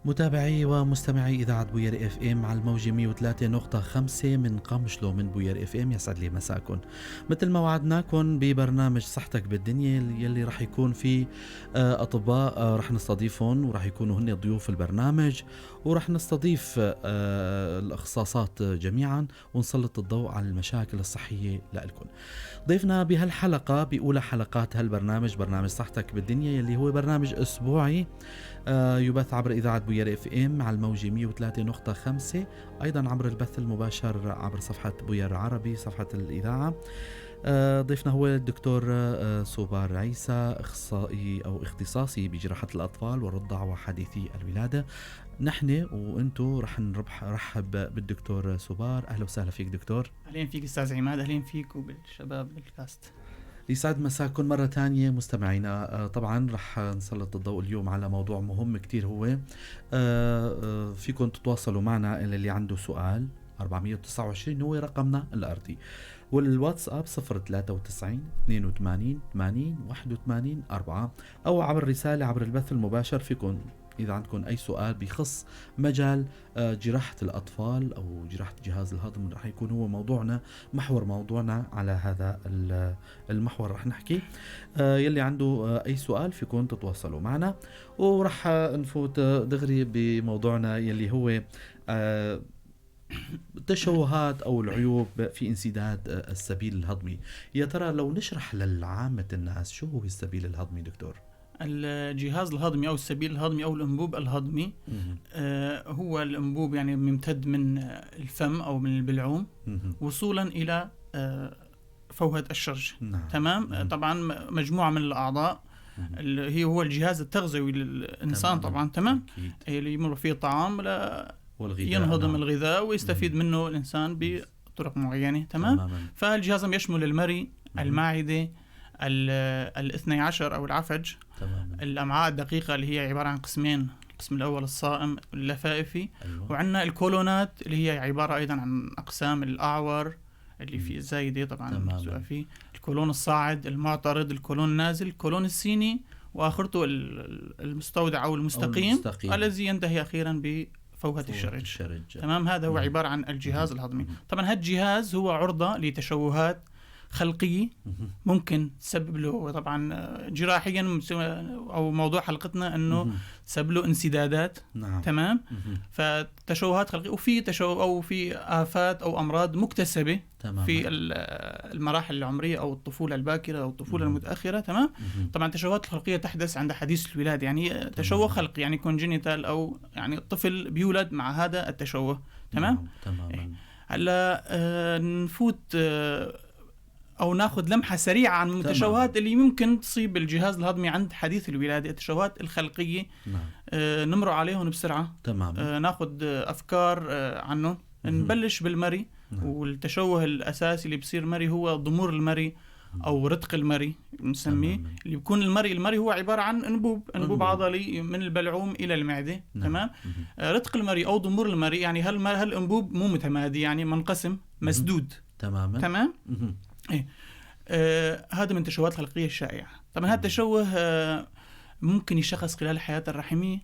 متابعي ومستمعي إذاعة بوير FM على الموجة 103.5 من قامشلو من بوير FM، يسعد لي مساكن. مثل ما وعدناكم ببرنامج صحتك بالدنيا يلي رح يكون فيه أطباء رح نستضيفهم ورح يكونوا هن ضيوف البرنامج، ورح نستضيف الأخصاصات جميعا ونسلط الضوء على المشاكل الصحية لإلكم. ضيفنا بهالحلقة بأولى حلقات هالبرنامج، برنامج صحتك بالدنيا يلي هو برنامج أسبوعي يبث عبر إذاعة بوير FM على الموجة 103.5، أيضا عبر البث المباشر عبر صفحة بوير عربي صفحة الإذاعة. ضيفنا هو الدكتور صوبار عيسى، أخصائي أو اختصاصي بجراحة الأطفال والرضع وحديثي الولادة. نحن وانتو رح نرحب بالدكتور صوبار. أهلا وسهلا فيك دكتور. أهلين فيك أستاذ عماد، أهلين فيك وبالشباب بالكاست. يسعد مساكم مرة تانية مستمعينا. طبعا رح نسلط الضوء اليوم على موضوع مهم كتير، هو فيكم تتواصلوا معنا اللي عنده سؤال. 429 هو رقمنا الأرضي، والواتساب 093 82 80 81 4، أو عبر رسالة عبر البث المباشر. فيكم إذا عندكم أي سؤال بخص مجال جراحة الأطفال أو جراحة جهاز الهضم، رح يكون هو موضوعنا، محور موضوعنا على هذا المحور رح نحكي. يلي عنده أي سؤال فيكم تتواصلوا معنا، ورح نفوت دغري بموضوعنا يلي هو التشوهات أو العيوب في انسداد السبيل الهضمي. يا ترى لو نشرح للعامة الناس شو هو السبيل الهضمي دكتور؟ الجهاز الهضمي أو السبيل الهضمي أو الأنبوب الهضمي هو الأنبوب يعني ممتد من الفم أو من البلعوم وصولا إلى فوهة الشرج. نعم. تمام. طبعا مجموعة من الأعضاء اللي هي هو الجهاز التغذوي للإنسان. تمام. طبعا تمام، اللي يمر فيه الطعام ينهضم. نعم. الغذاء ويستفيد منه الإنسان بطرق معينة. تمام. تمام. فالجهاز يشمل المري، المعدة، 12 أو العفج. تمام. الأمعاء الدقيقة اللي هي عبارة عن قسمين، القسم الأول الصائم اللفائفي. أيوة. وعندنا الكولونات اللي هي عبارة أيضا عن أقسام الأعور اللي في الزايدة طبعا فيه الكولون الصاعد، المعترض، الكولون النازل، الكولون السيني، وآخرته المستودع أو المستقيم الذي ينتهي أخيرا بفوهة الشرج. تمام. هذا هو عبارة عن الجهاز الهضمي. طبعا هذا الجهاز هو عرضة لتشوهات خلقية ممكن تسبب له طبعا جراحيا، أو موضوع حلقتنا أنه تسبب له انسدادات. نعم. تمام. فتشوهات خلقية، وفي تشوه أو في آفات أو أمراض مكتسبة. تمام. في المراحل العمرية أو الطفولة الباكرة أو الطفولة المتأخرة. تمام. طبعا التشوهات الخلقية تحدث عند حديث الولادة، يعني تشوه خلقي يعني congenital، أو يعني الطفل بيولد مع هذا التشوه. تمام. تمام. هلا نفوت أو ناخذ لمحة سريعة عن التشوهات اللي ممكن تصيب الجهاز الهضمي عند حديث الولادة، التشوهات الخلقية. نعم. نمر عليهم بسرعة. تمام. ناخذ أفكار عنهم. نبلش بالمري. نعم. والتشوه الأساسي اللي بصير مري هو ضمور المري أو رتق المري بنسميه. اللي بيكون المري هو عبارة عن أنبوب عضلي من البلعوم إلى المعدة. نعم. تمام. رتق المري أو ضمور المري يعني هالأنبوب مو متمادي، يعني منقسم مسدود. تماما. تمام. إيه. هذا من التشوهات الخلقية الشائعة. طبعا هذا التشوه ممكن يشخص خلال الحياة الرحمية.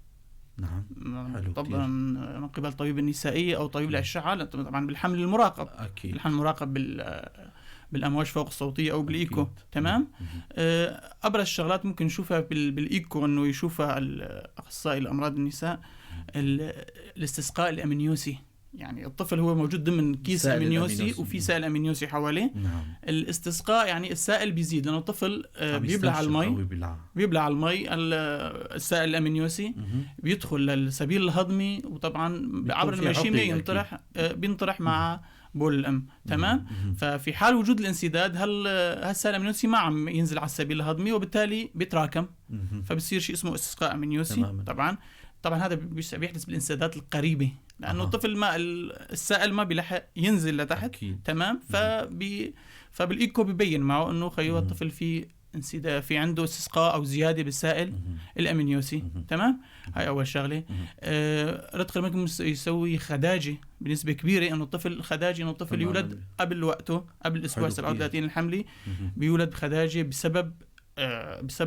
نعم. حلو. طبعا من قبل طبيب النسائية أو طبيب الأشعة، طبعا بالحمل المراقب. أكيد. الحمل المراقب بالأمواج فوق الصوتية أو بالإيكو. تمام. أبرز الشغلات ممكن نشوفها بالإيكو إنه يشوفها الأخصائي الأمراض النساء، الاستسقاء الأمنيوسي، يعني الطفل هو موجود ضمن كيس أمنيوسي وفي سائل أمنيوسي حواليه. نعم. الاستسقاء يعني السائل بيزيد لأنه الطفل بيبلع المي، بيبلع المي، السائل الأمنيوسي بيدخل للسبيل الهضمي، وطبعا عبر المشيمة ينطرح بينطرح مع بول الأم. تمام. ففي حال وجود الانسداد هالسائل الأمنيوسي ما عم ينزل على السبيل الهضمي، وبالتالي بيتراكم، فبصير شيء اسمه استسقاء أمنيوسي. طبعا هذا بيحدث بالانسدادات القريبة، لأنه الطفل ما السائل ما بيلحق ينزل لتحت. أكيد. تمام. فبالإيكو ببين معه إنه خيو الطفل في انسداد، في عنده استسقاء أو زيادة بالسائل الأمنيوسي. تمام. هاي أول شغلة. رتق ممكن يسوي خداجة بنسبة كبيرة، إنه الطفل خداجة، إنه الطفل يولد قبل وقته، قبل الأسبوع 37 الحملي بيولد بخداجة بسبب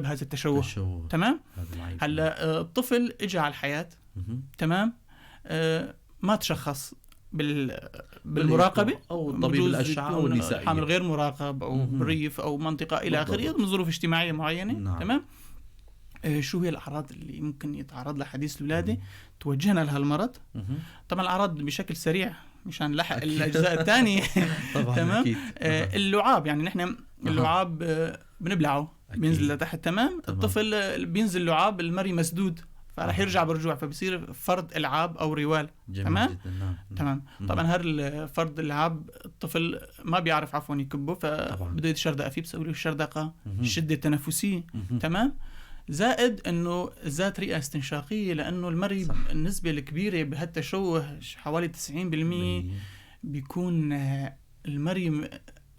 هذا التشوه. تمام. هلا الطفل اجى على الحياة. تمام، ما تشخص بالمراقبه او طبيب الاشعة او النسائية، حامل غير مراقب او بريف او منطقة الى اخره من ظروف اجتماعية معينة. نعم. تمام. شو هي الاعراض اللي ممكن يتعرض لها حديث الولادة توجهنا لهالمرض؟ طبعا الاعراض بشكل سريع مشان نلحق الاجزاء الثانية. طبعا. تمام. أكيد. اللعاب، يعني نحن اللعاب بنبلعه بينزل لتحت. تمام. الطفل بينزل لعاب، المري مسدود، فراح يرجع برجوع، فبصير فرد العاب او روال. تمام. نعم. تمام. طبعا هذا فرد العاب الطفل ما بيعرف عفوا يكبه، فبده يتشردق فيه، بسوي له شردقه، شده تنفسية. تمام. زائد انه ذات رئه استنشاقيه، لانه المري النسبة الكبيرة بهالتشوه حوالي 90% بيكون المري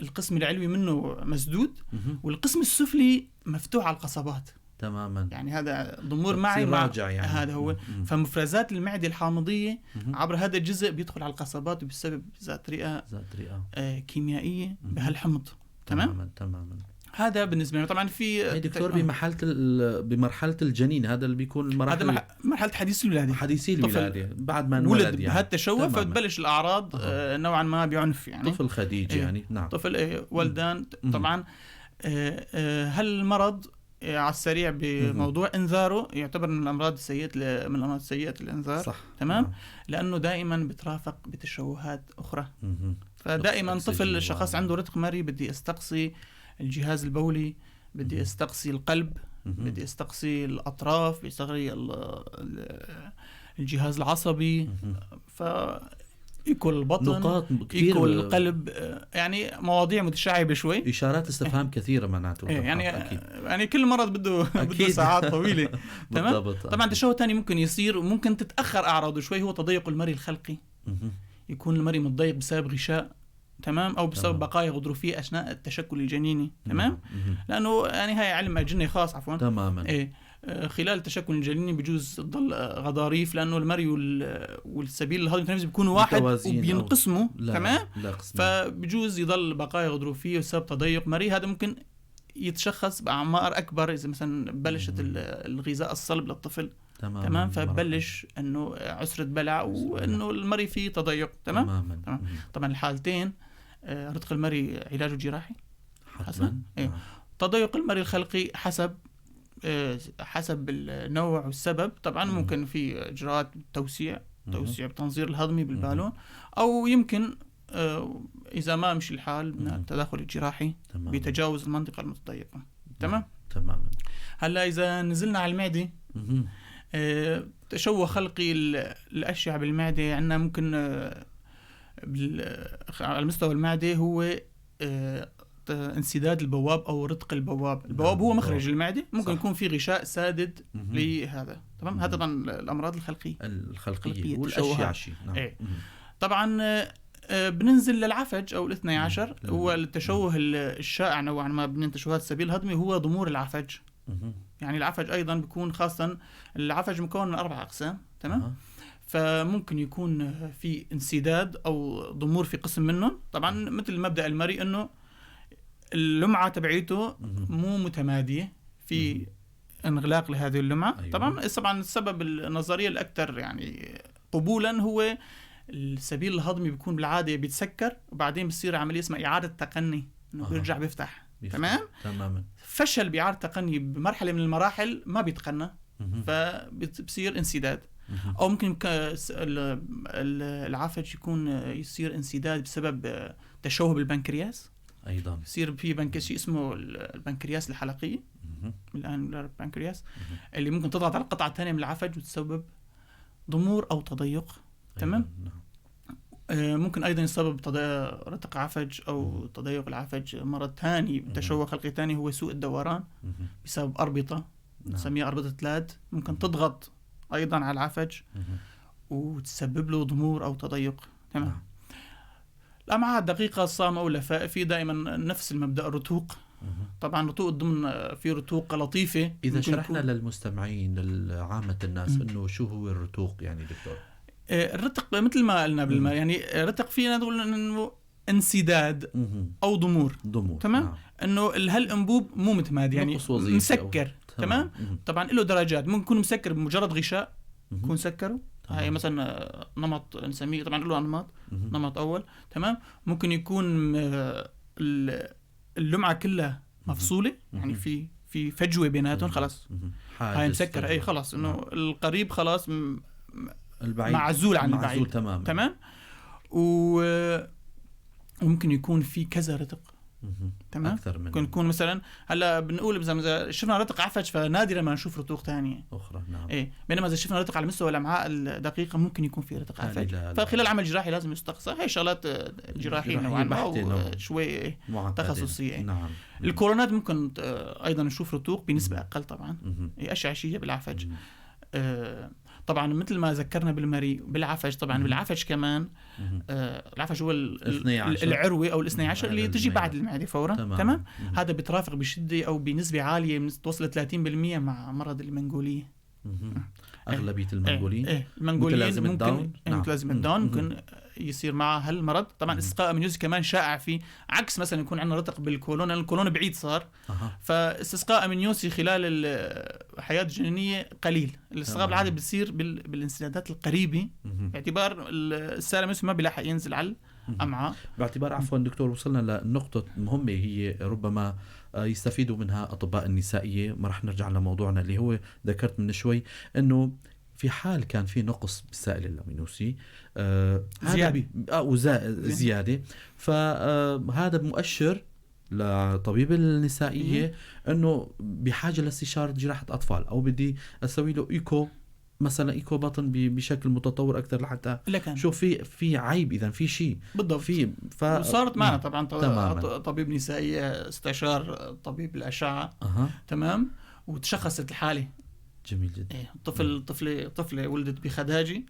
القسم العلوي منه مسدود والقسم السفلي مفتوح على القصبات. تماما. يعني هذا ضمور معي مع يعني. هذا هو. فمفرزات المعدة الحامضيه عبر هذا الجزء بيدخل على القصبات وبسبب ذات رئه كيميائية بهالحمض. تمام. تماما. هذا بالنسبة لنا. طبعا في دكتور بمرحلة الجنين، هذا اللي بيكون المراحل، هذا مرحلة حديث الولادة، حديثي الولادة بعد ما انولد ولد يعني بهالتشوه، فتبلش الاعراض نوعا ما بعنف، يعني طفل خديج يعني. نعم. طفل ولدان. طبعا هالمرض على السريع بموضوع انذاره يعتبر من الامراض السيئة، من الامراض السيئة الانذار. صح. تمام. لانه دائما بترافق بتشوهات اخرى. فدائما طفل شخص عنده رتق مري بدي استقصي الجهاز البولي، بدي استقصي القلب، بدي استقصي الاطراف، بدي استقصي الجهاز العصبي، ف يكل البطن، يكل القلب، يعني مواضيع متشعبة شوي، اشارات استفهام كثيرة معناته. يعني أكيد. يعني كل مرض بده ساعات طويلة. تمام. طبعا تشوه ثاني ممكن يصير وممكن تتاخر اعراضه شوي، هو تضيق المري الخلقي. يكون المري متضيق بسبب غشاء، تمام، او بسبب بقايا غضروفيه اثناء التشكل الجنيني. تمام. لانه يعني هاي علم اجنه خاص عفوا. تماما. خلال التشكل الجنيني بجوز تضل غضاريف، لانه المري والسبيل الهضمي التنفسي بيكونوا واحد وبينقسموا. تمام. فبجوز يضل بقايا غضروفيه وسبب تضيق مري. هذا ممكن يتشخص باعمار اكبر، اذا مثلا بلشت الغذاء الصلب للطفل. تمام. فبلش انه عسرة بلع وانه المري فيه تضيق. تمام. تمام. طبعا الحالتين رتق المري علاجه جراحي حتما. تضيق المري الخلقي حسب النوع والسبب. طبعا ممكن في اجراءات توسيع بتنظير الهضمي بالبالون، او يمكن اذا ما مشي الحال من التدخل الجراحي بتجاوز المنطقة المتضيقه. تمام. تماما. هلا اذا نزلنا على المعدة، تشوه خلقي الاشعة بالمعدة عندنا ممكن على مستوى المعدة هو انسداد البواب او رتق البواب. البواب هو مخرج المعدة، ممكن يكون في غشاء سادد لهذا. تمام. هذا طبعا الامراض الخلقية والاشعه. نعم. طبعا بننزل للعفج او الاثني عشر، هو التشوه الشائع نوعا ما من تشوهات السبيل الهضمي هو ضمور العفج. يعني العفج ايضا بيكون، خاصة العفج مكون من 4 اقسام. تمام. فممكن يكون في انسداد او ضمور في قسم منهم. طبعا مثل مبدا المري انه اللمعة تبعيته مو متماديه، في انغلاق لهذه اللمعة. أيوة. طبعا السبب النظرية الاكثر يعني قبولا هو السبيل الهضمي بيكون بالعادة بيتسكر، وبعدين بصير عملية اسمها اعاده تقني، انه بيرجع بيفتح. تمام. تماما. فشل باعادة تقني بمرحلة من المراحل ما بيتقنى، فبصير انسداد. او ممكن العفج يكون يصير انسداد بسبب تشوه بالبنكرياس ايضا، يصير في شيء اسمه البنكرياس الحلقيه، الان البنكرياس اللي ممكن تضغط على القطعة الثانية من العفج وتسبب ضمور او تضيق. تمام. ممكن ايضا يسبب رتق عفج او تضيق العفج مرض ثاني، تشوه خلقي ثاني هو سوء الدوران بسبب اربطه نسميها اربطه لاد، ممكن تضغط ايضا على العفج وتسبب له ضمور او تضيق. تمام. الامعاء الدقيقة الصامه واللفائفي دائما نفس المبدا، الرتوق. طبعا رتوق ضمن في رتوق لطيفة. اذا شرحنا للمستمعين لعامة الناس انه شو هو الرتوق يعني دكتور؟ الرتق مثل ما قلنا يعني رتق فينا نقول انه انسداد او ضمور. تمام. نعم. انه هالانبوب مو متمادي، يعني مسكر. تمام. طبعا له درجات، ممكن يكون مسكر بمجرد غشاء، يكون سكروا. هاي مثلا نمط نسميه، طبعا له انماط، نمط اول. تمام. ممكن يكون اللمعة كلها مفصوله، يعني في فجوة بيناتهم، خلاص هاي مسكره، اي خلاص انه القريب خلاص البعيد معزول عن البعيد. تمام. تمام. وممكن يكون في كذا رتق. تمام. أكثر من ممكن يكون مثلا هلا بنقول اذا شفنا رتق عفج فنادرا ما نشوف رتوق ثانية اخرى. نعم. ايه، بينما اذا شفنا رتق على مستوى الامعاء الدقيقة ممكن يكون في رتق عفج، فخلال عمل جراحي لازم يستقصى. هي شغلات جراحية نوعا ما او شوي تخصصية. نعم. الكورونات ممكن ايضا نشوف رتوق بنسبة اقل طبعا، اشعه بالعفج. طبعا مثل ما ذكرنا بالمريء بالعفج، طبعا بالعفج كمان العفج هو العروي او الاثني عشر اللي تجي بعد المعدة فورا. تمام. هذا بترافق بشده او بنسبة عالية توصل 30% مع مرض المنغوليه. اغلبية المنغوليين. إيه. المنغوليين ممكن متلازمة داون ممكن يصير معها هالمرض. طبعا استسقاء امنيوسي كمان شائع فيه، عكس مثلا يكون عندنا رتق بالكولون، لان الكولون بعيد صار. فاستسقاء امنيوسي خلال الحياة الجنينيه قليل. الاستسقاء بالعادة بيصير بالانسدادات القريبة، باعتبار السائل الامنيوسي ما بيلحق ينزل على الامعاء. باعتبار عفوا دكتور وصلنا لنقطة مهمة هي ربما يستفيدوا منها اطباء النسائية، ما رح نرجع لموضوعنا اللي هو ذكرت من شوي انه في حال كان في نقص بالسائل اللامينوسي زيادة زيادة، فهذا مؤشر لطبيب النسائية انه بحاجة لاستشاره جراحه اطفال، او بدي اسوي له ايكو مثلا، ايكو بطن بشكل متطور اكثر لحتى شوف في عيب، اذا في شيء بالضبط في وصارت معنا طبعا طبيب نسائية استشار طبيب الاشعة. تمام. وتشخصت الحالة. جميل جدا. إيه. طفل طفله ولدت بخداجي.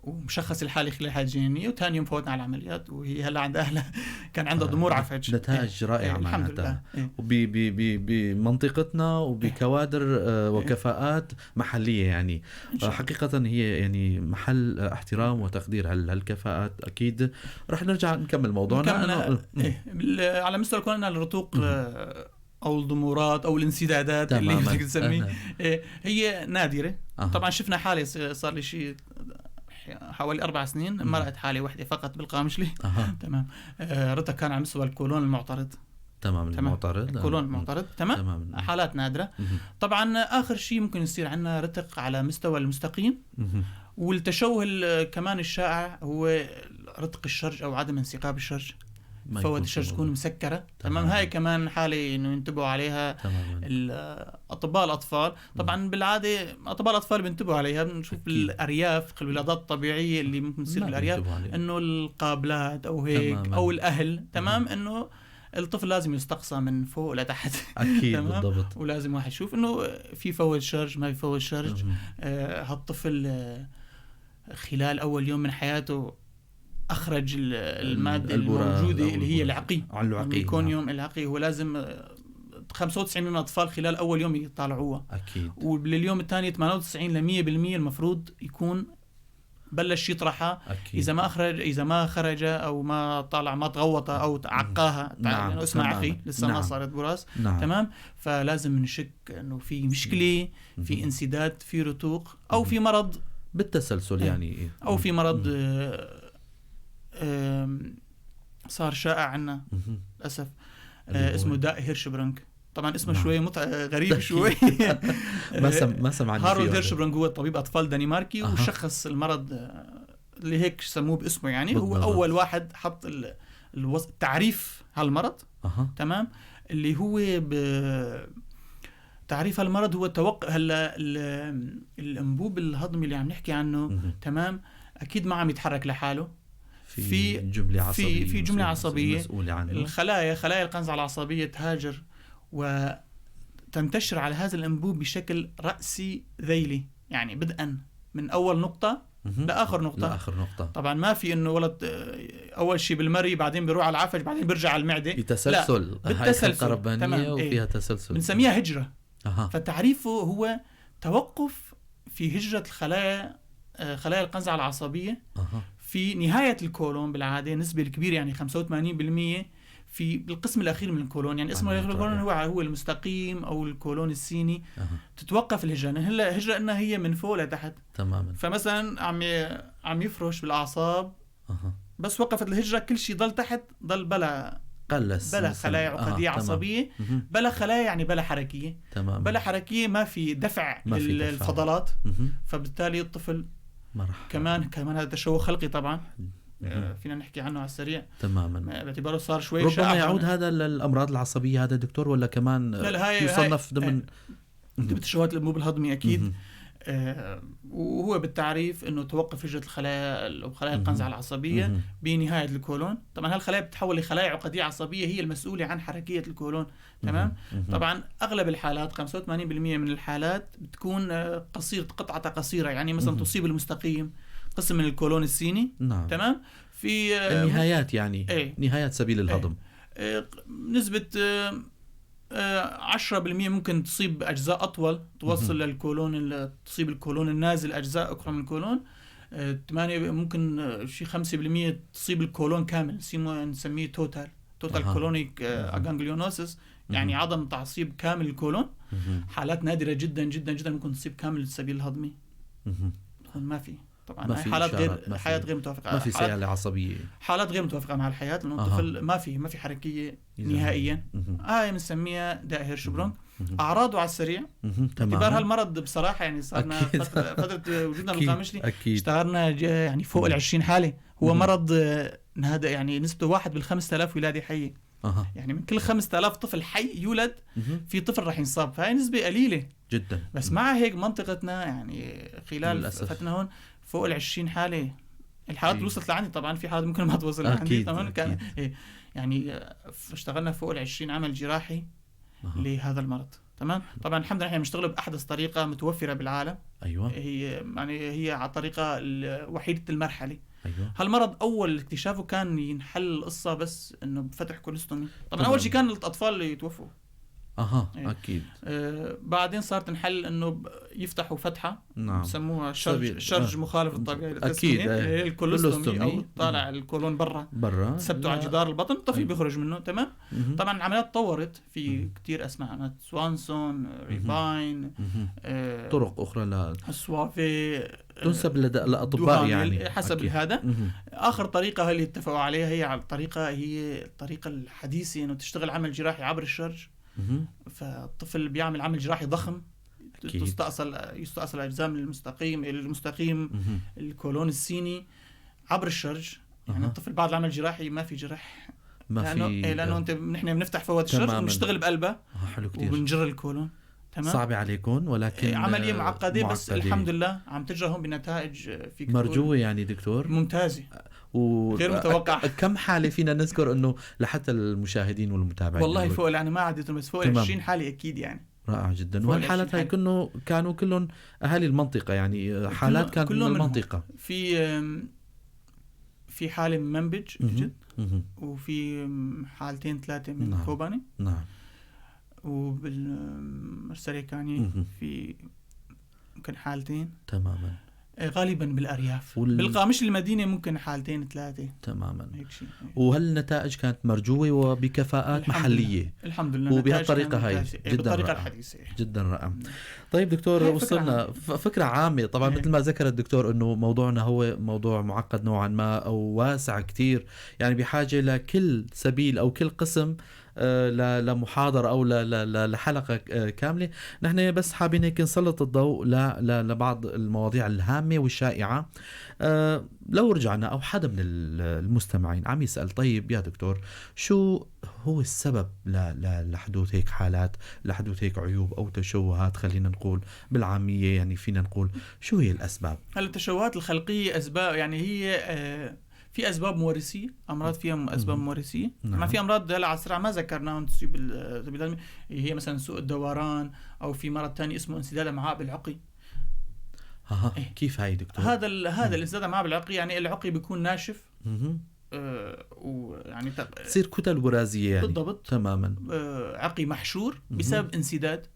ومشخص الحالة خلال الحياة الجنينيه، وثاني يوم فوتنا على العمليات وهي هلا عند اهلها كان عندها ضمور عفج. نتائج رائعة. الحمد لله. وبمنطقتنا وبكوادر وكفاءات محليه، يعني حقيقة هي يعني محل احترام وتقدير هالكفاءات. اكيد رح نرجع نكمل موضوعنا. على مستوى كوننا الرتوق او الضمورات او الانسدادات اللي بدك تسميه، هي نادرة. طبعا شفنا حاله صار لي شيء حوالي 4 سنين مرقت حاله واحدة فقط بالقامشلي. تمام. رتق كان على مستوى الكولون المعترض. تمام. المعترض، الكولون المعترض. تمام. حالات نادرة. طبعا اخر شيء ممكن يصير عندنا رتق على مستوى المستقيم. والتشوه كمان الشائع هو رتق الشرج او عدم انسقاب الشرج، فوت الشرج تكون مسكرة. تمام. هاي كمان حالة انه ينتبهوا عليها اطباء الاطفال. طبعا بالعادة اطباء الاطفال بينتبهوا عليها. بنشوف الارياف، الولادات الطبيعية اللي ممكن تصير بالارياف، انه القابلات او هيك. تمام. او الاهل. تمام. انه الطفل لازم يستقصى من فوق لتحت. اكيد. بالضبط. ولازم واحد يشوف انه في فوت شرج ما في فوت شرج. هالطفل خلال اول يوم من حياته اخرج المادة الموجودة اللي هي العقي، الميكونيوم. العقي هو لازم 95% من الاطفال خلال اول يوم يطالعوها. اكيد. ولليوم الثاني 98 ل 100% المفروض يكون بلش يطرحها. أكيد. اذا ما اخرج، اذا ما خرج او ما طالع، ما تغوط او عقاها. نعم. لانه اسمها عقي لسه. نعم. ما صارت براس. نعم. تمام. فلازم نشك انه في مشكلة، في انسداد، في رتوق، او في مرض بالتسلسل يعني، او في مرض صار شائع عنا للأسف، اسمه داء هيرشبرنك. طبعا اسمه شوي غريب شوي. ما سمعنا. هارولد هيرشبرنك هو طبيب أطفال دنماركي، وشخص المرض اللي هيك سموه باسمه يعني. هو أول واحد حط تعريف هالمرض. تمام. اللي هو تعريف هالمرض هو توقع هلا الأنبوب الهضمي اللي عم نحكي عنه. تمام. أكيد ما عم يتحرك لحاله، في جملة عصبية، في جملة عصبية مسؤولة عنه. الخلايا، خلايا القنزعة العصبية تهاجر وتنتشر على هذا الأنبوب بشكل رأسي ذيلي، يعني بدءا من أول نقطة لآخر نقطة. طبعا ما في إنه ولد أول شيء بالمري بعدين بيروح على العفج بعدين بيرجع على المعدة. بتسلسل. بالتسلسل. ربانية وفيها تسلسل. بنسميها هجرة. فتعريفه هو توقف في هجرة الخلايا، خلايا القنزعة العصبية في نهاية الكولون بالعادة، نسبة الكبيرة يعني 85% في بالقسم الاخير من الكولون، يعني اسمه الاخير الكولون هو المستقيم او الكولون السيني. تتوقف الهجرة. هلا الهجرة انها هي من فوق لتحت تماما. فمثلا عم يفرش بالاعصاب. بس وقفت الهجرة، كل شيء ضل تحت، ضل بلا قلس، بلا خلايا عقدية عصبية. بلا خلايا يعني بلا حركية. تمام. بلا حركية ما في دفع للفضلات. فبالتالي الطفل كمان هذا تشوه خلقي طبعا. فينا نحكي عنه على السريع. تماما. باعتباره صار شوي ربما يعود هذا للامراض العصبية هذا دكتور، ولا كمان لا هاي يصنف ضمن التشوهات مو بالهضمي اكيد. وهو بالتعريف انه توقف هجرة الخلايا او خلايا القنزعة العصبية بنهاية الكولون. طبعا هالخلايا بتتحول لخلايا عقدية عصبية هي المسؤولة عن حركية الكولون. تمام. طبعا اغلب الحالات 85% من الحالات بتكون قصيرة، قطعة قصيرة، يعني مثلا تصيب المستقيم، قسم من الكولون السيني. نعم. تمام. في النهايات يعني نهايات سبيل الهضم. نسبة 10% ممكن تصيب أجزاء أطول، توصل للكولون، تصيب الكولون النازل، أجزاء أخرى من الكولون. 8 ممكن شيء 5% تصيب الكولون كامل، نسميه total colonic aganglionosis، يعني عدم تعصيب كامل الكولون. حالات نادرة جدا جدا جدا ممكن تصيب كامل السبيل الهضمي. ما في طبعا ما في حالات غير، حالات غير متوافقة، ما في سيالة عصبية، حالات غير متوافقة مع الحياة، لانه الطفل ما في حركية نهائيا. هاي بنسميها داء هيرشبرونغ. اعراضه على السريع. باعتبار هالمرض بصراحة يعني صارنا فترة وجودنا بالقامشلي اشتغلنا يعني فوق 20 حاله. هو مرض هذا يعني نسبته 1 بال5000 ولاده حيه. يعني من كل 5000 طفل حي يولد في طفل رح ينصاب، فهي نسبه قليله جدا. بس مع هيك منطقتنا يعني خلال فترتنا هون فوق 20 حالة. الحالات اللي وصلت لعندي، طبعا في حالات ممكن ما توصل لعندي طبعا. كان يعني اشتغلنا فوق 20 عمل جراحي لهذا المرض. تمام. طبعا الحمد لله احنا بنشتغل باحدث طريقة متوفرة بالعالم. ايوه. هي يعني هي على الطريقة وحيدة المرحلة. ايوه. هالمرض اول اكتشافه كان ينحل القصة بس انه بفتح colostomy. طبعا اول شيء كان الاطفال اللي يتوفوا. إيه. اكيد. بعدين صارت تنحل انه يفتحوا فتحه. نعم. بسموها شرج مخالف الطبيعي. اكيد. ال colostomy او طالع الكولون برا ثبتوا على جدار البطن، الطفل بيخرج منه. تمام. طبعا العمليات تطورت في كتير اسماء، عمليات سوانسون، ريباين، طرق اخرى ل السوافي تنسب للاطباء يعني حسب هذا. اخر طريقه اللي اتفقوا عليها هي على الطريقة، هي الطريقة الحديثة، انه تشتغل عمل جراحي عبر الشرج. فالطفل بيعمل عمل جراحي ضخم. يستأصل اجزاء من المستقيم الكولون السيني عبر الشرج. يعني الطفل بعد العمل الجراحي ما في جرح، ما في، لانه انت نحن بنفتح فوت الشرج وبنشتغل بقلبه. حلو كتير. وبنجر الكولون. تمام. صعبة عليكم ولكن عملية معقدة، بس الحمد لله عم تجرى هون بنتائج في مرجوة يعني دكتور، ممتازة غير متوقع. كم حالة فينا نذكر انه لحتى المشاهدين والمتابعين؟ والله فوق يعني ما عديتهم، بس فوق 20 حالة اكيد يعني. رائع جدا. وهالحالات هاي كانوا كلهم اهالي المنطقة، يعني حالات كانت من المنطقة. في حالة من منبج جد، وفي حالتين ثلاثة من كوباني. نعم. وبالسريكاني في ممكن حالتين. تماما. غالبا بالارياف، بالقامش المدينة ممكن حالتين ثلاثة. تماما. هيك شيء. وهالنتائج كانت مرجوه وبكفاءات محليه؟ الحمد لله. وبهالطريقه هاي جدا، بالطريقة الحديثة جدا رائع. طيب دكتور، وصلنا فكرة عامة طبعا. مثل ما ذكر الدكتور انه موضوعنا هو موضوع معقد نوعا ما او واسع كثير، يعني بحاجة لكل سبيل او كل قسم لمحاضرة أو لحلقة كاملة. نحن بس حابين هيك نسلط الضوء لبعض المواضيع الهامة والشائعة. لو رجعنا أو حدا من المستمعين عم يسأل، طيب يا دكتور شو هو السبب لحدوث هيك حالات، لحدوث هيك عيوب أو تشوهات، خلينا نقول بالعامية، يعني فينا نقول شو هي الأسباب؟ هل التشوهات الخلقية أسباب؟ يعني هي في أسباب مورثية، أمراض فيها أسباب مورثية. نعم. ما في أمراض هلا على السرعة ما ذكرناها تصيب هي مثلا سوء الدوران، أو في مرض ثاني اسمه انسداد الأمعاء بالعقي. إيه؟ كيف هاي دكتور؟ هذا الانسداد الأمعاء بالعقي، يعني العقي بيكون ناشف ويعني تصير كتل برازية يعني. بالضبط تماما. عقي محشور بسبب انسداد.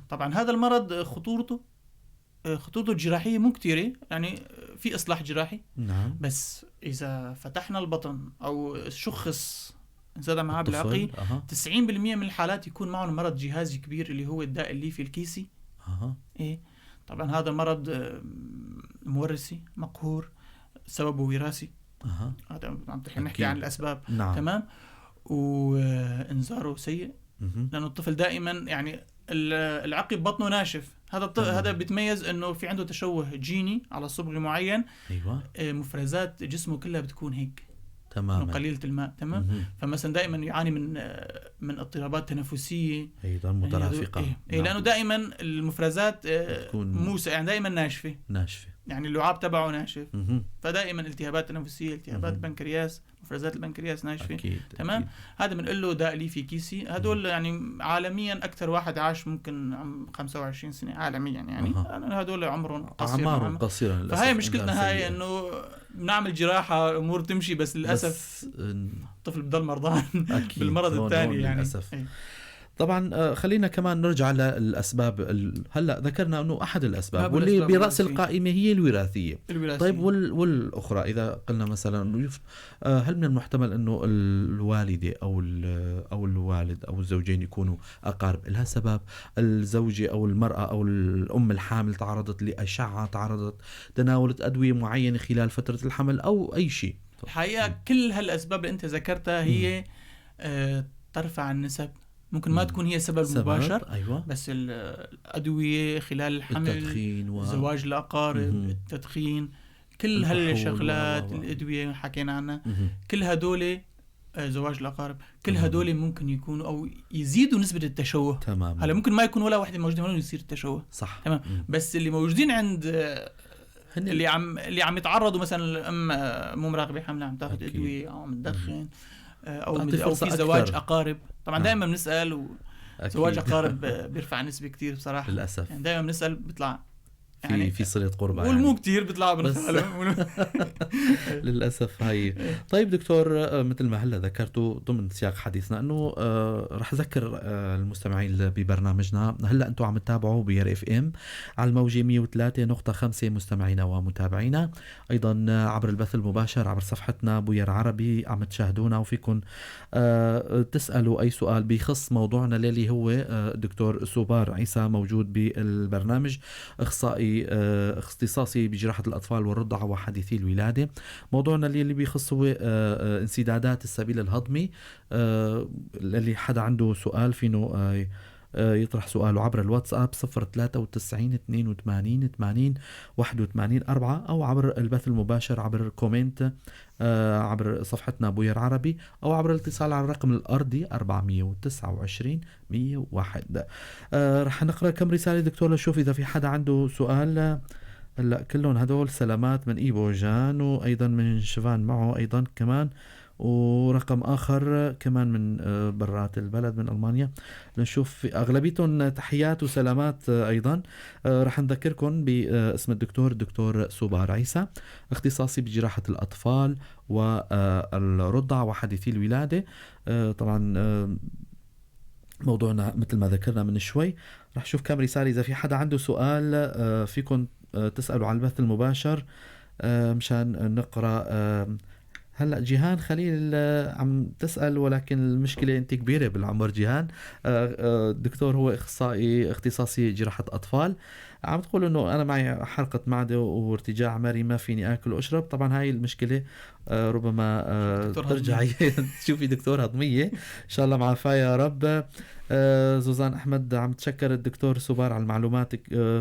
طبعا هذا المرض خطورته الجراحية مو كتيرة، يعني في إصلاح جراحي. نعم. بس إذا فتحنا البطن أو شخص انسداد امعاء بالعقي 90% من الحالات يكون معهم مرض جهازي كبير اللي هو الداء الليفي الكيسي. ايه طبعا هذا مرض مورثي مقهور، سببه وراثي. هذا عم نحكي عن الاسباب. نعم. تمام. وانذاره سيء لانه الطفل دائما يعني العقي ببطنه ناشف. هذا هذا بيتميز انه في عنده تشوه جيني على صبغ معين. ايوه. مفرزات جسمه كلها بتكون هيك تماما، قليلة الماء. تمام. فمثلا دائما يعاني من اضطرابات تنفسية ايضا مترافقه. إيه. إيه. لانه دائما المفرزات موسى يعني دائما ناشفة، يعني اللعاب تبعه ناشف. فدائما التهابات تنفسية، التهابات بنكرياس، مفرزات البنكرياس ناشفة. أكيد. تمام. أكيد. هذا بنقول له داء ليفي كيسي. هدول يعني عالميا اكثر واحد عاش ممكن 25 سنة عالميا يعني. هدول عمرهم قصير، اعمارهم قصيرة للاسف. فهي مشكلتنا هاي انه بنعمل جراحه الامور تمشي، بس للاسف الطفل بضل مرضان بالمرض الثاني يعني للاسف. إيه. طبعا خلينا كمان نرجع للاسباب. هلا ذكرنا انه احد الاسباب واللي براس القائمة هي الوراثية. طيب والاخرى اذا قلنا مثلا هل من المحتمل انه الوالدة او الوالد او الزوجين يكونوا اقارب لها سبب؟ الزوجة او المراة او الام الحامل تعرضت لاشعه، تعرضت تناولت ادوية معينة خلال فترة الحمل او اي شيء. الحقيقة كل هالاسباب اللي انت ذكرتها هي ترفع النسب. ممكن ما تكون هي سبب مباشر. أيوة. بس الأدوية خلال الحمل، التدخين زواج الأقارب، التدخين، كل هالشغلات، الأدوية حكينا عنها، كل هدول زواج الأقارب، كل هدول ممكن يكونوا أو يزيدوا نسبة التشوه. تمام. هلا ممكن ما يكون ولا واحدة موجودة هون يصير التشوه. صح. تمام. بس اللي موجودين عند اللي عم يتعرضوا مثلا الأم مو مراقبة حملها، عم تاخذ أدوية أو عم تدخن أو في زواج أقارب. طبعا دائما بنسأل، وزواج أقارب بيرفع نسبة كتير بصراحة للأسف. يعني دائما بنسأل بيطلع يعني في صلة قربة، يعني مو كتير بيطلع بنخاله للأسف هاي. طيب دكتور، مثل ما هلا ذكرتوا ضمن سياق حديثنا أنه رح أذكر المستمعين ببرنامجنا. هلا أنتم عم تتابعوا بوير FM على الموجة 103.5 مستمعينا ومتابعينا، أيضا عبر البث المباشر عبر صفحتنا بوير عربي عم تشاهدونا، وفيكم تسألوا أي سؤال بخص موضوعنا اللي هو الدكتور سوبار عيسى موجود بالبرنامج، أخصائي اختصاصي بجراحة الأطفال والرضع وحديثي الولادة. موضوعنا اللي بيخص هو انسدادات السبيل الهضمي. اللي حدا عنده سؤال فينه يطرح سؤاله عبر الواتساب 093 82 80 81 4، أو عبر البث المباشر عبر comment عبر صفحتنا بوير عربي، أو عبر الاتصال على الرقم الأرضي 429 101. رح نقرأ كم رسالة دكتور لشوف إذا في حدا عنده سؤال. هلا كلهم هدول سلامات من إيبو جان، وأيضا من شفان معه أيضا كمان، ورقم آخر كمان من برات البلد من ألمانيا. لنشوف أغلبيتهم تحيات وسلامات. أيضا رح نذكركم باسم الدكتور، الدكتور سوبار عيسى، اختصاصي بجراحة الأطفال والرضع وحديثي الولادة. طبعا موضوعنا مثل ما ذكرنا من شوي. رح شوف كم رسالة، إذا في حدا عنده سؤال فيكم تسألوا على البث المباشر مشان نقرأ. هلا جيهان خليل عم تسأل، ولكن المشكلة أنت كبيرة بالعمر جيهان. الدكتور هو أخصائي اختصاصي جراحة أطفال، عم تقول إنه أنا معي حرقة معدة وارتجاع مري، ما فيني آكل وأشرب. طبعا هاي المشكلة ربما ترجعي تشوفي دكتور هضمية إن شاء الله معافاة يا رب. زوزان أحمد عم تشكر الدكتور سوبار على المعلومات.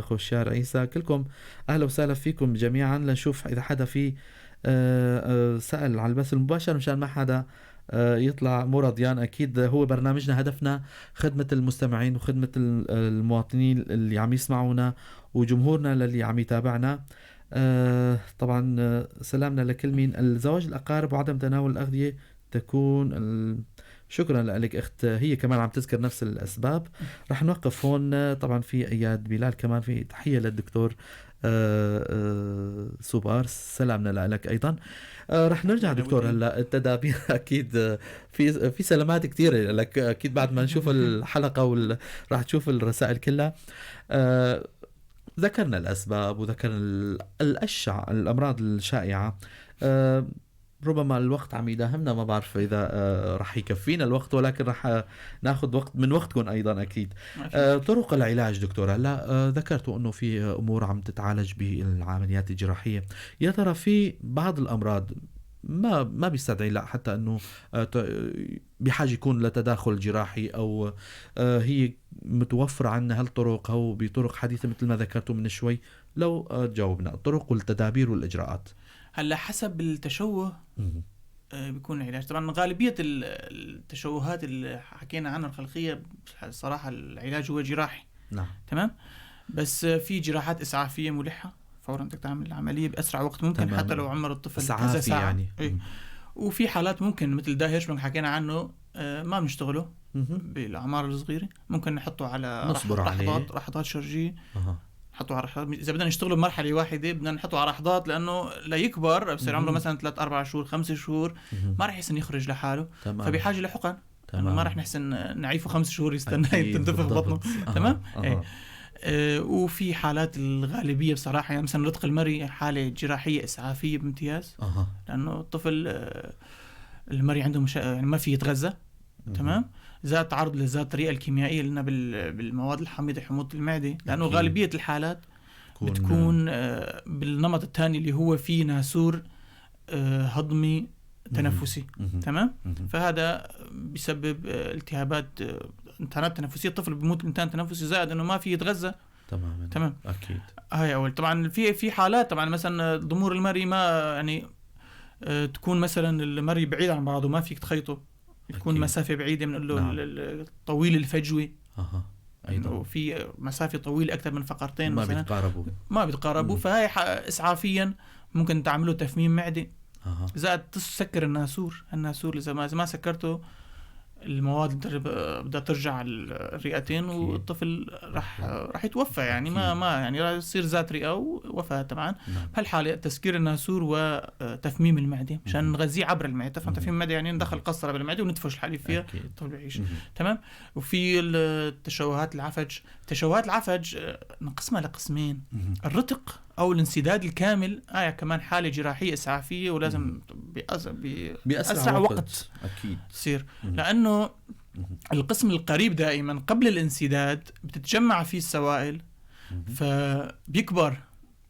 خوشيار عيسى، كلكم أهلا وسهلا فيكم جميعا. لنشوف إذا حدا في سأل على البث المباشر مشان ما حدا يطلع مو رضيان. أكيد هو برنامجنا هدفنا خدمة المستمعين وخدمة المواطنين اللي عم يسمعونا وجمهورنا للي عم يتابعنا. طبعا سلامنا لكل مين. الزواج الأقارب وعدم تناول الأغذية تكون شكرا لك أخت، هي كمان عم تذكر نفس الأسباب. رح نوقف هون. طبعا في أياد بلال كمان، في تحية للدكتور سوبار، سلامنا لك أيضا. رح نرجع دكتور هلا التدابير. أكيد في سلامات كثيرة لك، أكيد بعد ما نشوف الحلقة رح تشوف الرسائل كلها. ذكرنا الأسباب وذكرنا الأشع الأمراض الشائعة. ربما الوقت عم يداهمنا، ما بعرف إذا رح يكفينا الوقت، ولكن رح ناخذ وقت من وقتكم أيضا أكيد. طرق العلاج دكتور، هلا ذكرتوا أنه في أمور عم تتعالج بالعمليات الجراحية، يا ترى في بعض الأمراض ما بيستدعي لا حتى أنه بحاجة يكون لتداخل جراحي، أو هي متوفرة عنا هالطرق أو بطرق حديثة مثل ما ذكرتوا من شوي؟ لو تجاوبنا الطرق والتدابير والإجراءات. هلا حسب التشوه بيكون العلاج. طبعا غالبية التشوهات اللي حكينا عنها الخلقية الصراحة العلاج هو جراحي. نعم. تمام. بس في جراحات إسعافية ملحة، فورا بدك تعمل العملية بأسرع وقت ممكن. تمام. حتى لو عمر الطفل كذا ساعة يعني. إيه؟ وفي حالات ممكن مثل داء هيرشبرونج حكينا عنه ما بنشتغله بالأعمار الصغيرة، ممكن نحطه على رحضات شرجية. نحطه على رحضات. إذا بدنا نشتغله بمرحلة واحدة بدنا نحطه على رحضات، لأنه ليكبر بصير عمره مثلا 3-4 شهور 5 شهور ما رح يحسن يخرج لحاله. تمام. فبحاجة لحقن. تمام. ما رح نحسن نعيفه 5 شهور يستنى تنتفخ بطنه. تمام. إيه. وفي حالات الغالبية بصراحة يعني مثلا رتق المري حالة جراحية إسعافية بامتياز. لأنه الطفل المري عنده يعني ما في يتغذى. تمام. زاد تعرض لذات الطريقة الكيميائية لنا بالمواد الحامضة حموضة المعدة، لأنه غالبية الحالات بتكون بالنمط الثاني اللي هو فيه ناسور هضمي تنفسي. تمام. فهذا بيسبب التهابات انتانات تنفسية، الطفل بيموت من انتان تنفسي زائد انه ما في يتغذى. تمام. تمام. اكيد. هاي اول. طبعا في حالات طبعا مثلا ضمور المري ما يعني تكون مثلا المري بعيد عن بعضه ما فيك تخيطه، تكون مسافة بعيدة، بنقول له. نعم. الطويل الفجوي. ايضا في مسافة طويلة اكثر من فقرتين ما مثلا بيتقاربوا، ما بيتقاربوا. فهاي اسعافيا ممكن تعمله تفميم معده. زائد تسكر الناسور، الناسور اذا ما سكرته المواد بدها ترجع الرئتين والطفل رح يتوفى يعني. ما يعني رح يصير ذات رئة ووفاة طبعا. نعم. بهالحالة تسكير الناسور وتفميم المعدة مشان نغذيه عبر المعدة. تفهم تفميم المعدة يعني ندخل قسطرة بالمعدة وندفش الحليب فيها الطفل بيعيش. تمام. وفي التشوهات العفج، تشوهات العفج نقسمها لقسمين، الرتق أو الانسداد الكامل. كمان حالة جراحية إسعافية ولازم بأسرع وقت أكيد تصير. لأنه القسم القريب دائما قبل الانسداد بتتجمع فيه السوائل فبيكبر،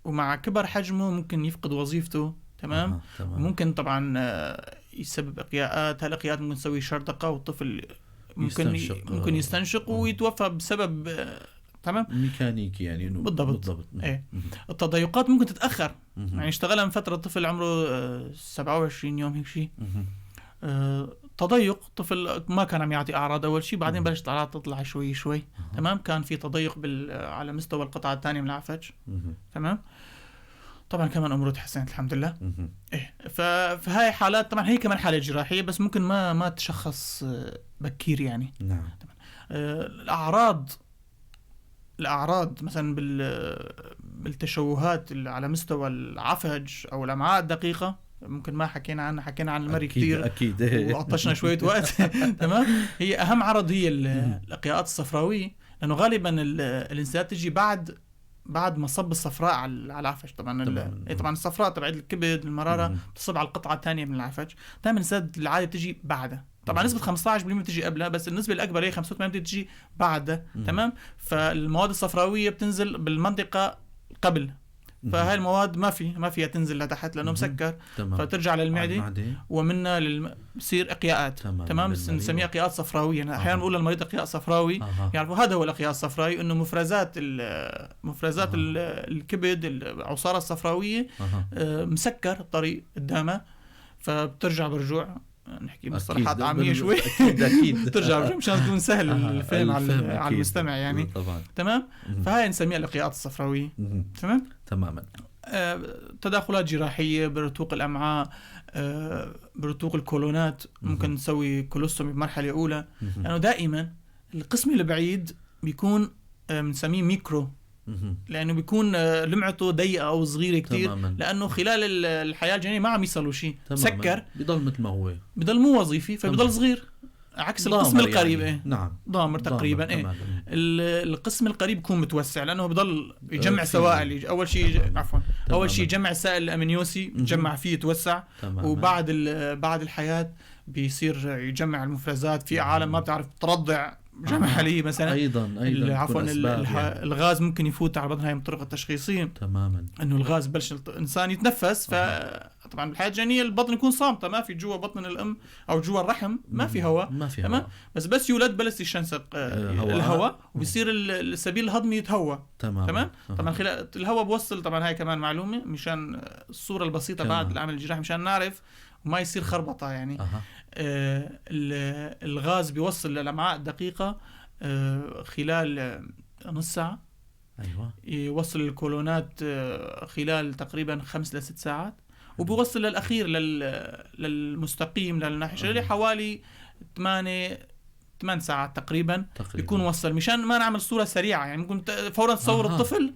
ومع كبر حجمه ممكن يفقد وظيفته. تمام. ممكن طبعا يسبب إقياءات، هالإقياءات ممكن تسوي شردقة والطفل ممكن يستنشق ويتوفى بسبب. تمام. ميكانيكي يعني بالضبط. ايه. التضيقات ممكن تتأخر. يعني اشتغلها من فترة طفل عمره 27 يوم هيك شيء. تضيق طفل ما كان عم يعطي أعراض أول شيء، بعدين بلشت الأعراض تطلع شوي شوي. تمام. كان في تضيق على مستوى القطعة الثانية من العفج. تمام. طبعا كمان أموره تحسنت الحمد لله. إيه. فهاي حالات طبعا هي كمان حالة جراحية بس ممكن ما تشخص بكير يعني. نعم. تمام. الأعراض مثلا بالتشوهات اللي على مستوى العفج أو الأمعاء الدقيقة ممكن ما حكينا عنها، حكينا عن المري كتير أكيد وقطشنا شوية وقت. تمام. هي أهم عرض هي الإقياءات الصفراوية، لأنه غالبا الانسداد تجي بعد ما صب الصفراء على العفج. طبعا طبعا الصفراء تبع الكبد المرارة بتصب على القطعة الثانية من العفج. دائما الانسداد العادة بتجي بعدها. طبعا نسبة 15% بتجي قبلها، بس النسبة الأكبر هي 85% بتجي بعدها. تمام. فالمواد الصفراوية بتنزل بالمنطقة قبل، فهاي المواد ما فيها تنزل لتحت لأنه مسكر. تمام. فترجع للمعدة ومنها بصير إقياءات. تمام. نسميها إقياءات صفراوية. يعني أحيانا نقول للمريض إقياء صفراوي. يعرفوا هذا هو الإقياء الصفراوي، إنه مفرزات الكبد العصارة الصفراوية مسكر الطريق قدامها، فبترجع برجوع. نحكي مصطلحات عامية شوي. أكيد. ترجع مشان تكون سهل الفهم على المستمع يعني. طبعا. تمام. فهاي نسميها الإقياءات الصفراوية. تمام. تماما. تداخلات جراحية برتوق الأمعاء، برتوق الكولونات. ممكن نسوي colostomy بمرحلة أولى، لأنه دائما القسم البعيد بيكون بنسميه ميكرو، لأنه بيكون لمعته ضيقة أو صغيرة كتير. تماماً. لأنه خلال الحياة الجنينية ما عم يصلوا شيء، سكر، بضل مثل ما هو، بضل مو وظيفي، فبضل صغير عكس القسم القريب يعني. إيه؟ نعم، ضامر تقريبا. إيه؟ القسم القريب بيكون متوسع لأنه بضل يجمع سوائل. أول شيء عفوا اول شيء جمع السائل الامنيوسي، جمع فيه يتوسع. تماما. وبعد بعد الحياة بيصير يجمع المفرزات. في عالم ما بتعرف ترضع جمع حليب مثلا. ايضا عفوا يعني. الغاز ممكن يفوت على بطن، هاي من الطرق التشخيصية. تماما. انه الغاز بلش الانسان يتنفس. فطبعا بالحياة الجنينيه البطن يكون صامته، ما في جوا بطن الام او جوا الرحم ما في هواء. ما في هواء. بس يولد بلش يشنسق الهواء وبصير السبيل الهضمي يتهوى. تمام. طبعا خلال الهواء بوصل، طبعا هاي كمان معلومة مشان الصورة البسيطة. تمام. بعد العمل الجراحي مشان نعرف وما يصير خربطة يعني. الغاز بيوصل للأمعاء الدقيقة خلال نص ساعة. أيوة. يوصل الكولونات خلال تقريبا 5 ل 6 ساعات، وبيوصل للأخير للمستقيم للناحية حوالي 8 ساعات تقريبا. بيكون وصل. مشان ما نعمل صورة سريعة يعني، ممكن فورا تصور الطفل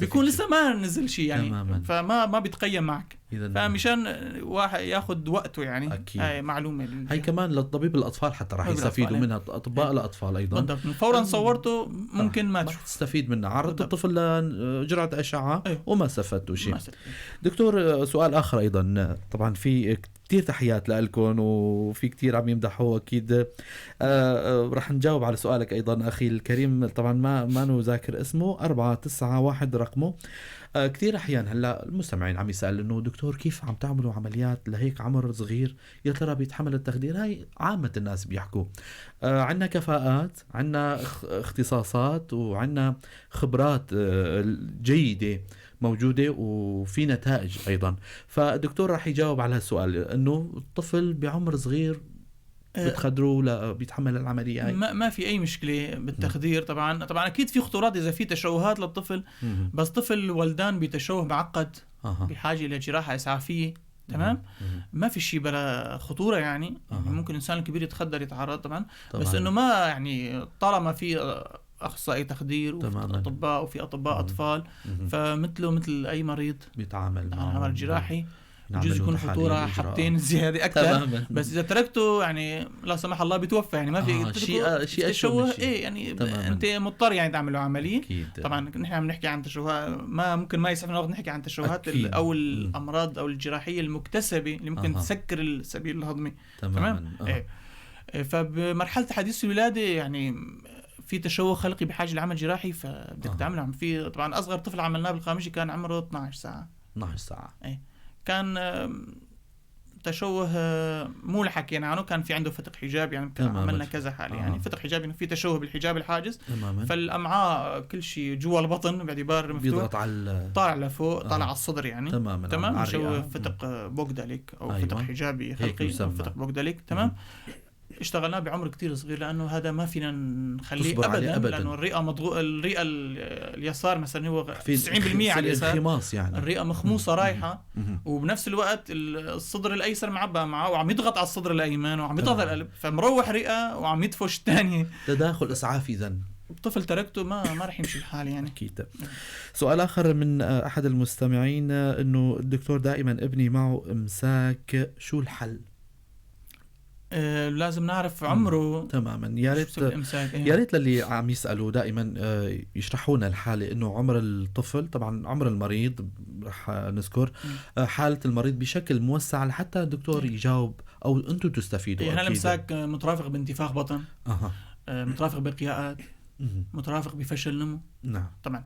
بيكون لسه ما نزل شيء يعني. تماما. فما ما بيتقيم معك، فمشان واحد ياخذ وقته يعني. أكيد. هاي معلومة هاي كمان للطبيب الأطفال حتى راح يستفيدوا منها أطباء الأطفال أيضا. بالضبط. فورا صورته ممكن ما تستفيد منها، عرضت الطفل لجرعة أشعة وما استفدتوا شيء. دكتور، سؤال آخر أيضا، طبعا في كتير تحيات لكم وفي كتير عم يمدحوا أكيد. رح نجاوب على سؤالك أيضا أخي الكريم، طبعا ما نذاكر اسمه، 491 رقمه. كتير أحيان هلا المستمعين عم يسأل إنه دكتور كيف عم تعملوا عمليات لهيك عمر صغير، يا ترى بيتحمل التخدير؟ هاي عامة الناس بيحكوا. عنا كفاءات، عنا اختصاصات، وعنا خبرات جيدة موجودة، وفي نتائج أيضا. فالدكتور راح يجاوب على هالسؤال، إنه الطفل بعمر صغير بتخدروه لا بيتحمل العملية هاي؟ ما في أي مشكلة بالتخدير. طبعا أكيد في خطورات إذا في تشوهات للطفل. بس طفل ولدان بتشوه معقد بحاجة إلى جراحة إسعافية. تمام. ما في شيء بلا خطورة يعني. ممكن الإنسان الكبير يتخدر يتعرض طبعا. بس إنه ما يعني طالما في أخصائي تخدير وفي أطباء وفي أطباء أطفال، فمثله مثل أي مريض بيتعامل مع عمل جراحي. بجوز يكون خطورة حبتين زيادة أكثر. بس إذا تركته يعني لا سمح الله بيتوفى يعني، ما في شيء تشوه إيه يعني. تماماً. أنت مضطر يعني تعمله عملية. أكيد. طبعا نحن عم نحكي عن تشوهات، ما ممكن ما يسعفنا الوقت نحكي عن تشوهات أو الأمراض أو الجراحية المكتسبة اللي ممكن تسكر السبيل الهضمي. تمام. إيه. فبمرحلة حديث الولادة يعني في تشوه خلقي بحاجة لعمل جراحي، فبدك تعمله. في طبعا أصغر طفل عملناه بالقامشي كان عمره 12 ساعة. 12 ساعة. إيه. كان تشوه مو اللي حكينا عنه، كان في عنده فتق حجاب يعني، عملنا كذا حالة يعني فتق حجاب، انه في تشوه بالحجاب الحاجز. تماما. فالامعاء كل شيء جوا البطن باعتبار مفتوح، بيضغط على طالع لفوق، طالع على الصدر يعني. تماما. تمام. تشوه فتق بوغداليك او فتق حجابي خلقي او فتق بوغداليك. تمام. اشتغلناه بعمر كتير صغير لانه هذا ما فينا نخليه ابدا، لانه الرئة الرئة اليسار مثلا هو 90% على اليسار يعني. الرئة مخموصه رايحة، وبنفس الوقت الصدر الايسر معبى معه وعم يضغط على الصدر الايمن وعم يضغط على القلب، فمروح رئه وعم يدفش الثانية. تداخل اسعافي اذا الطفل تركته ما رح يمشي الحال يعني. اكيد. سؤال اخر من احد المستمعين، انه الدكتور دائما ابني معه امساك، شو الحل؟ لازم نعرف عمره. تماما. يا ريت يا ريت للي عم يسالوا دائما يشرحونا الحالة، انه عمر الطفل، طبعا عمر المريض رح نذكر حاله المريض بشكل موسع لحتى الدكتور يجاوب او انتم تستفيدوا. يعني الامساك مترافق بانتفاخ بطن، مترافق بقياءات، مترافق بفشل نمو. نعم. طبعا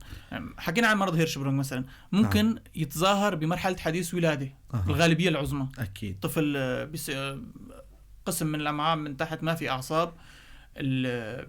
حكينا عن مرض هيرشبرونغ مثلا، ممكن نعم. يتظاهر بمرحلة حديث ولاده. الغالبية العظمى. اكيد. طفل قسم من الأمعاء من تحت ما في أعصاب،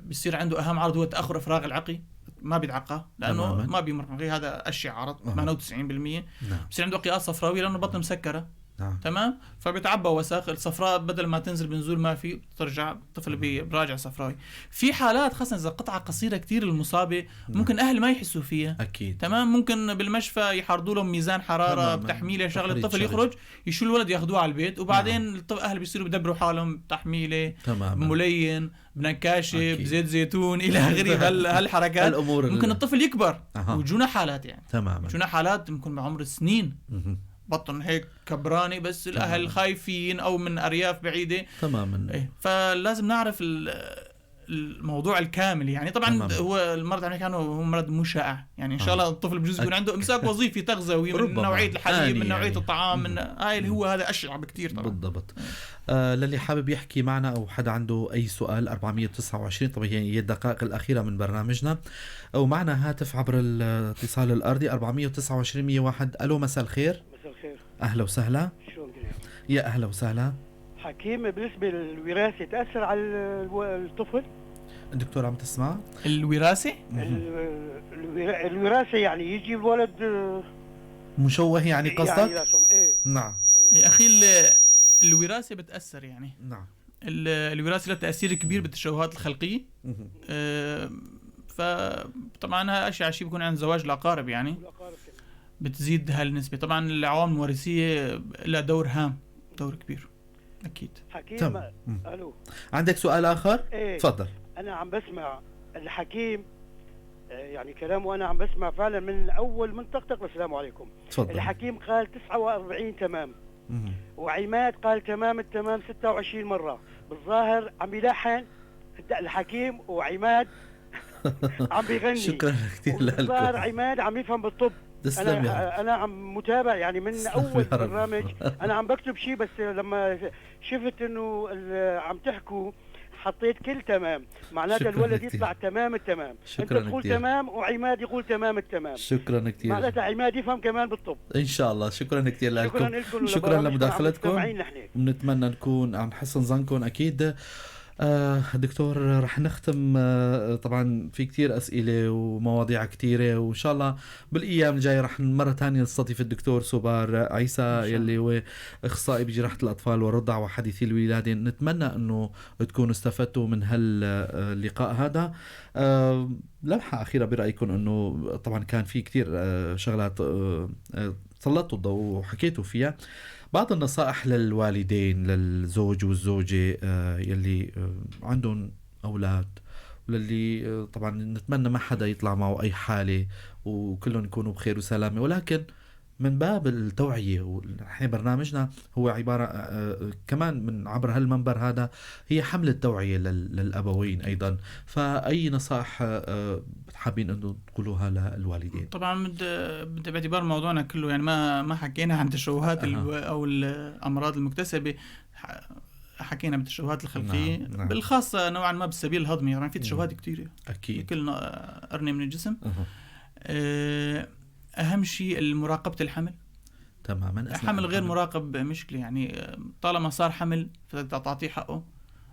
بيصير عنده أهم عرض هو تأخر إفراغ العقي، ما بيتعقى لأنه تماماً. ما بيمر، هذا أشيع عرض 98%. نعم. بصير عنده قياس صفراوي لأنه بطن مسكرة. نعم. تمام. فبيتعبى وساخ الصفراء، بدل ما تنزل بنزول ما في، بترجع الطفل براجع صفراوي. في حالات خاصة إذا قطعة قصيرة كتير المصابة ممكن أهل ما يحسوا فيها. أكيد. تمام. ممكن بالمشفى يحرضوا لهم ميزان حرارة بتحميلة شغلة، الطفل يخرج يشيل الولد ياخذوه على البيت، وبعدين نعم. الأهل بيصيروا بدبروا حالهم بتحميلة، بملين، بنكاشة، بزيت زيتون إلى آخره، هالحركات. ممكن الطفل يكبر. وجونا حالات يعني. تمام. وجونا حالات ممكن بعمر سنين بطن هيك كبراني، بس الأهل خايفين أو من أرياف بعيدة. تماما. إيه. فلازم نعرف الموضوع الكامل يعني. طبعا تمام. هو المرض عم هو مرض مو شائع يعني، ان شاء الله الطفل بجوز يكون عنده امساك وظيفي تغذوي من نوعية الحليب، من نوعية يعني الطعام، من هاي اللي هو هذا اشع بكثير طبعا. بالضبط. للي حابب يحكي معنا او حدا عنده اي سؤال 429، طبعا هي الدقائق الاخيرة من برنامجنا، او معنا هاتف عبر الاتصال الارضي 429 101. الو مساء الخير. مساء الخير. اهلا وسهلا. شلونك؟ يا اهلا وسهلا. حكيم، بالنسبة للوراثه تاثر على الطفل؟ الدكتور عم تسمع؟ الوراثة؟ الوراثة يعني يجي الولد مشوه يعني قصدك؟ يعني ايه؟ نعم يا اخي، الوراثة بتاثر يعني. نعم. الوراثة لها تاثير كبير بالتشوهات الخلقية. فطبعا اشيع شيء بيكون عند زواج الاقارب يعني بتزيد هالنسبه. طبعا العوامل الوراثية لها دور هام، دور كبير اكيد. حكيم، الو، عندك سؤال اخر؟ ايه تفضل. انا عم بسمع الحكيم يعني كلامه، انا عم بسمع فعلا من اول من طقطق. السلام عليكم. تفضل. الحكيم قال 49 تمام، وعماد قال تمام التمام 26 مرة. بالظاهر عم يلحن الحكيم وعماد عم بيغني. شكرا كثير لكم. الظاهر عماد عم يفهم بالطب. تسلم. انا عم متابع يعني من اول برنامج، انا عم بكتب شيء، بس لما شفت انه عم تحكوا حطيت كل تمام، معناتها الولد يطلع تمام التمام. شكرا. انت تقول كتير. تمام، وعماد يقول تمام التمام. شكرا كثير. معناتها عماد يفهم كمان بالطب. ان شاء الله. شكرا كثير لكم. شكرا لكم، شكرا لمداخلتكم، بنتمنى نكون عن حسن ظنكم اكيد. دكتور رح نختم، طبعا في كتير أسئلة ومواضيع كتيرة، وإن شاء الله بالأيام الجاية رح مرة تانية نستضيف الدكتور سوبار عيسى يلي هو أخصائي بجراحة الأطفال والرضع وحديثي الولادة. نتمنى أنه تكونوا استفدتوا من هاللقاء هذا. لمحة أخيرة برأيكم، أنه طبعا كان في كتير شغلات سلطتوا الضوء وحكيتوا فيها، بعض النصائح للوالدين، للزوج والزوجة يلي عندهم أولاد، وللي طبعا نتمنى ما حدا يطلع معه أي حالة وكلهم يكونوا بخير وسلامة، ولكن من باب التوعية، ونحن برنامجنا هو عبارة كمان من عبر هالمنبر هذا هي حملة توعية للأبوين أيضا، فأي نصائح حابين أنه تقولوها للوالدين؟ طبعا باعتبار موضوعنا كله يعني ما حكينا عن تشوهات أو الأمراض المكتسبة، حكينا بالتشوهات الخلقية. نعم. بالخاصة نوعا ما بالسبيل الهضمي، يعني في تشوهات كثيرة أكيد بكل قرنة من الجسم. أهم شيء مراقبة الحمل. تماما. الحمل غير مراقب مشكلة يعني، طالما صار حمل فبدك تعطيه حقه،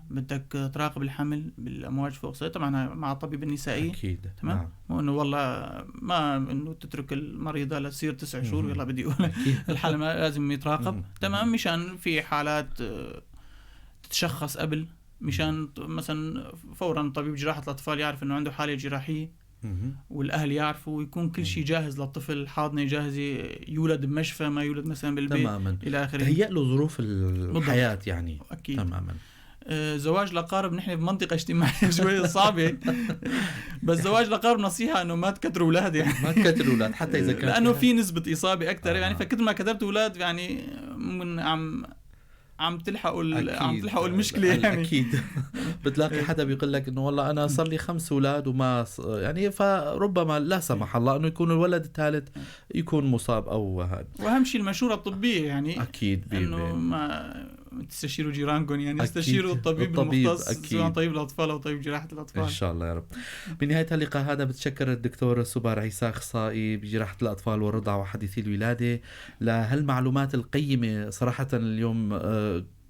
بدك تراقب الحمل بالأمواج فوق الصوتية طبعا مع الطبيب النسائي أكيد. تمام. نعم. مو إنه والله ما إنه تترك المريضة لتصير 9 شهور يلا بدي أقول الحالة لازم يتراقب. تمام، مشان في حالات تتشخص قبل، مشان مثلا فورا طبيب جراحة الأطفال يعرف إنه عنده حالة جراحية، والأهل يعرفوا، ويكون كل شيء جاهز للطفل، حاضنة جاهزة، يولد بمشفى ما يولد مثلا بالبيت. تماما. إلى آخره، تهيأ له ظروف الحياة يعني. أكيد. تماما. زواج الأقارب نحن بمنطقة اجتماعية شوي صعبة، بس زواج الأقارب نصيحة إنه ما تكتروا أولاد يعني. ما تكتروا أولاد حتى إذا كان لأنه في نسبة إصابة أكثر يعني، فكتر ما كترت أولاد يعني من عم تلحقوا عم تلحقوا المشكلة يعني. اكيد. بتلاقي حدا بيقول لك انه والله انا صار لي 5 اولاد وما يعني، فربما لا سمح الله انه يكون الولد الثالث يكون مصاب او هذا. واهم شيء المشورة الطبية يعني، اكيد انه ما تستشيروا جيرانكم يعني، استشيروا الطبيب المختص، سواء طبيب الاطفال او طبيب جراحه الاطفال. ان شاء الله يا رب. بنهاية اللقاء هذا بتشكر الدكتور سوبار عيسى اخصائي بجراحه الاطفال والرضع وحديثي الولادة لهالمعلومات القيمة. صراحة اليوم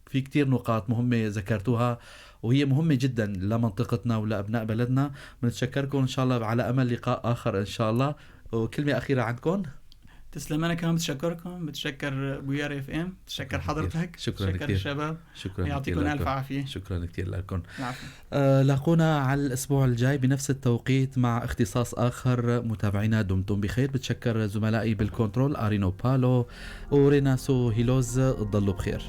في كتير نقاط مهمة ذكرتوها وهي مهمة جدا لمنطقتنا ولابناء بلدنا. بنتشكركم ان شاء الله، على امل لقاء اخر ان شاء الله. وكلمه اخيرة عندكم؟ تسلم. أنا كمان بتشكركم، بتشكر بويار FM، بتشكر حضرتك، شكرا بتشكر كتير. الشباب، شكرا، يعطيكم ألف عافية. شكرا كثير لكم. لاقونا على الأسبوع الجاي بنفس التوقيت مع اختصاص آخر. متابعينا دمتم بخير. بتشكر زملائي بالكنترول أرينو بالو وريناسو هيلوز. تضلوا بخير.